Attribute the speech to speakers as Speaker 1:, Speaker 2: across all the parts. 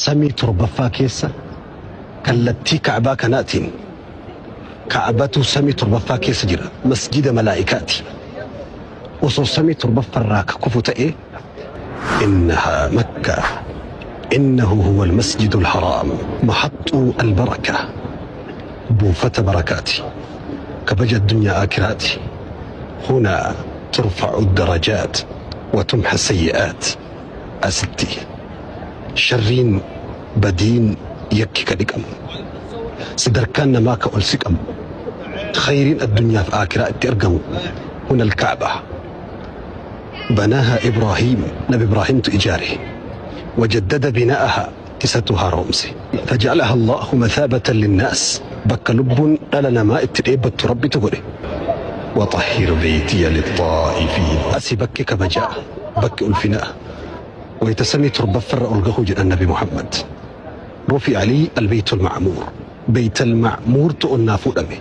Speaker 1: Samii torbaffaa keessa kallattii Ka'baa kanaatiin Ka'batu samii torbaffaa keessa jira. Masjida malaa'ikaati. Osoo samii torbaffarraa ka kufu ta'ee إنها مكة إنه هو المسجد الحرام محط البركة buufata barakaati kabaja addunyaa aakhiraati. هنا ترفع الدرجات وتمحى السيئات. Asitti sharriin, badiin, yakki ka dhiqamu, sadarkaan namaa ka ol siqamu, khayriin addunyaaf aakhiraa itti argamu. هنا الكعبة بناها إبراهيم, nabi Ibraahimtu ijaare. وجدد بناءها, isatu haaromse. فجعلها الله مثابة للناس, bakka lubbuun dhala namaa itti dheebbattu Rabbitu godhe. وطهر بيتي للطائفين. Asi bakki kabajaa, bakki ulfinaa. Wayta samii torbaffarra ol gahuu jedhan Nabi Muhammad, رفع لي البيت المعمور, بيت المعمور tu ol naa fuudhame.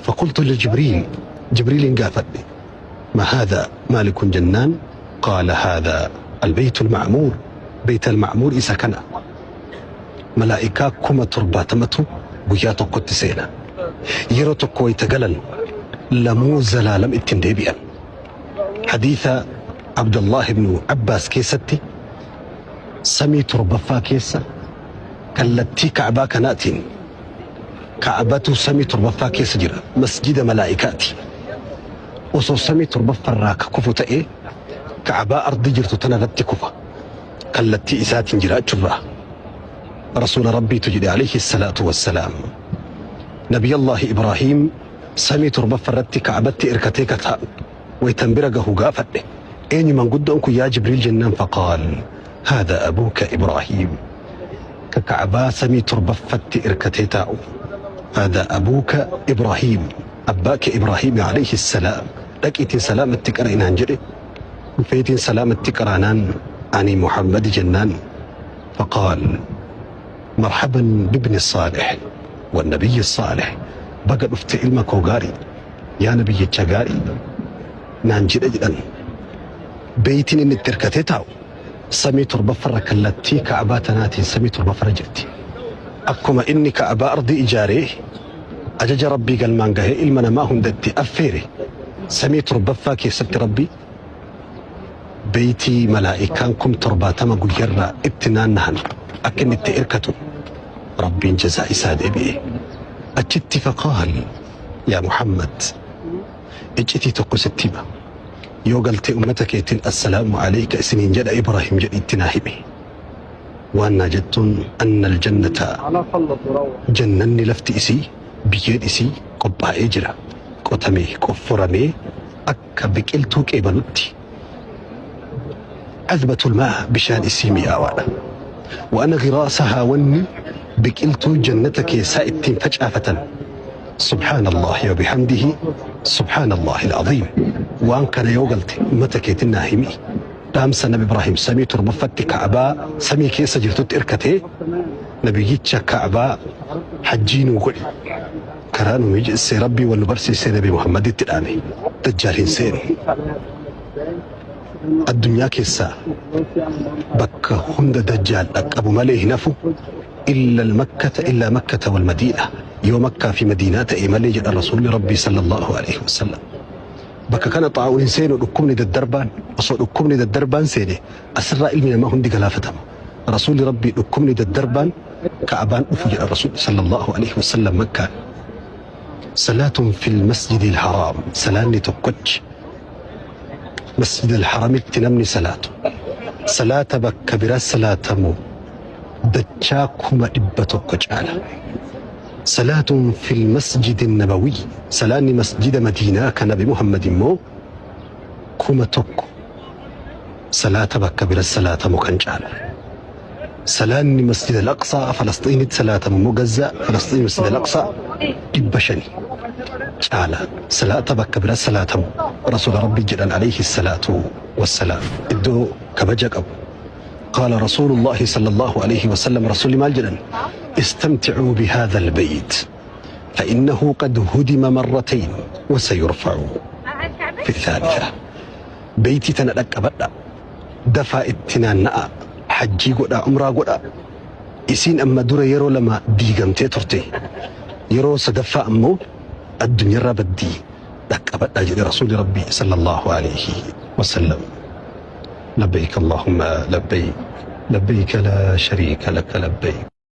Speaker 1: فقلت لجبريل, جبريل gaafadhe, ما هذا مالك jennaan, قال هذا البيت المعمور, بيت المعمور isa kana. Malaa'ikaa 70,000tu guyyaa tokkotti seena. Yeroo tokko wayta galan lamuu zalaalam ittiin deebi'an. Hadiisa Abdullah ibnu Abbaas keessatti samii torbaffaa keessa kallattii Ka'baa kanaatiin Ka'batu samii torbaffaa keessa jira. Masjida malaa'ikaati. Osoo samii torbaffarraa ka kufu ta'ee Ka'baa ardi jirtu tana irratti kufa, kallattii isaatiin jiraachuurraa. Rasuula Rabbiitu jedhe عليه الصلاة والسلام. Nabiyallaahi Ibraahim samii torbaffa irratti Ka'batti irkatee ka taa'u waytan bira gahu gaafadhe, eenyu manguddoon kun yaa Jibriil jennaan, فقال هذا أبوك إبراهيم. Ka Ka'baa samii torbaffatti irkatee taa'u هذا أبوك إبراهيم, abbaaka Ibraahim عليه السلام, dhaqiitiin salaamatti qara'inaan jedhe. Dhufeetiin salaamatti qaraanaan, ani Muhammad jennaan, فقال مرحبا بابن الصالح والنبي الصالح, baga dhufte ilma koo gaarii, yaa nabiyyicha gaarii naan jedhe jedhan. Beeytiin inni itti hirkatee taa'u samii torbaffarra kallattii Ka'abaa tanaatiin samii torbaffarra jirti. Akkuma inni Ka'abaa ardii ijaaree ajaja Rabbii galmaan gahee ilma namaa hundatti affeere, samii torbaffaa keessatti Rabbi beeytii malaa'ikaan 70,000 guyyarraa itti naannahan akka inni itti hirkatu Rabbiin jazaa isaa deebi'e. Achitti فقال يا محمد, iccitii tokko sitti hima, yoo galtee ummata keetiin السلام عليك isiniin jedha Ibraahim jedhi itti naa hime. Waan naa jettuun أن الجنة
Speaker 2: انا خلص وروح.
Speaker 1: Jannanni lafti isii, biyyeen isii qophaa'ee jira, qotamee qofforamee akka biqiltuu qeebalutti. عذبة الماء, bishaan isii mi'aawaadha. وأن غراسها, wanni biqiltuu jannata keessaa ittiin facaafatan سبحان الله وبحمده سبحان الله العظيم. Waan kana yoo galte ummata keetiin naa himi. Dhaamsa nabi Ibraahim samii torbaffatti Ka'abaa samii keessa jirtutti irkatee nabiyyicha Ka'abaa hajjii nuu godhe, karaa nu mijeessee Rabbii wal nu barsiisee nabi Muhammaditti dhaame. Dajjaal hin seenu. Addunyaa keessaa bakka hunda Dajjaal dhaqqabu malee hin hafu, إلا المكة, إلا مكة والمدينة, yoo Makkaa fi Madiinaa ta'e malee jedha rasuulli Rabbii صلى الله عليه وسلم. Bakka kana xaa'uun hin seenu, dhukkubni daddarbaan. Osoo dhukkubni daddarbaan seene asirraa ilmi namaa hundi galaafatama. Rasuulli Rabbii dhukkubni daddarbaan Ka'abaan dhufu jedha rasuulli صلى الله عليه وسلم. Makkaan صلاة في المسجد الحرام, salaanni tokkochi masjid alharamitti namni salaatu salaata bakka bira salaatamu dachaa 100,000 caala. صلاة في المسجد النبوي, salaanni masjida Madiinaa ka nabi Muhammad immoo 1000 salaata bakka bira salaatamu kan caala. Salaanni masjid al-Aqsaa Falastiinitti salaatamu immoo, Gazzaa Falastiin, masjid al-Aqsaa 500 caala salaata bakka bira salaatamu rasuula Rabbi jedhan عليه الصلاة والسلام. Iddoo kabaja qabu. قال رسول الله صلى الله عليه وسلم, rasuulli maal jedhan? استمتعوا بهذا البيت فإنه قد هدم مرتين وسيرفع في الثالثة. Beeytii tana dhaqqabadha, dafaa itti naanna'a. Hajjii godhaa, umraa godhaa. Isiin amma dura yeroo 2 diigamtee turte. Yeroo sadaffaa ammoo addunyarraa baddii dhaqqabadhaa jedhe Rasuulli Rabbii sallallahu aleyhi wasallam. Labbayk Allahumma labbayk, labbayk laa shariika laka labbayk.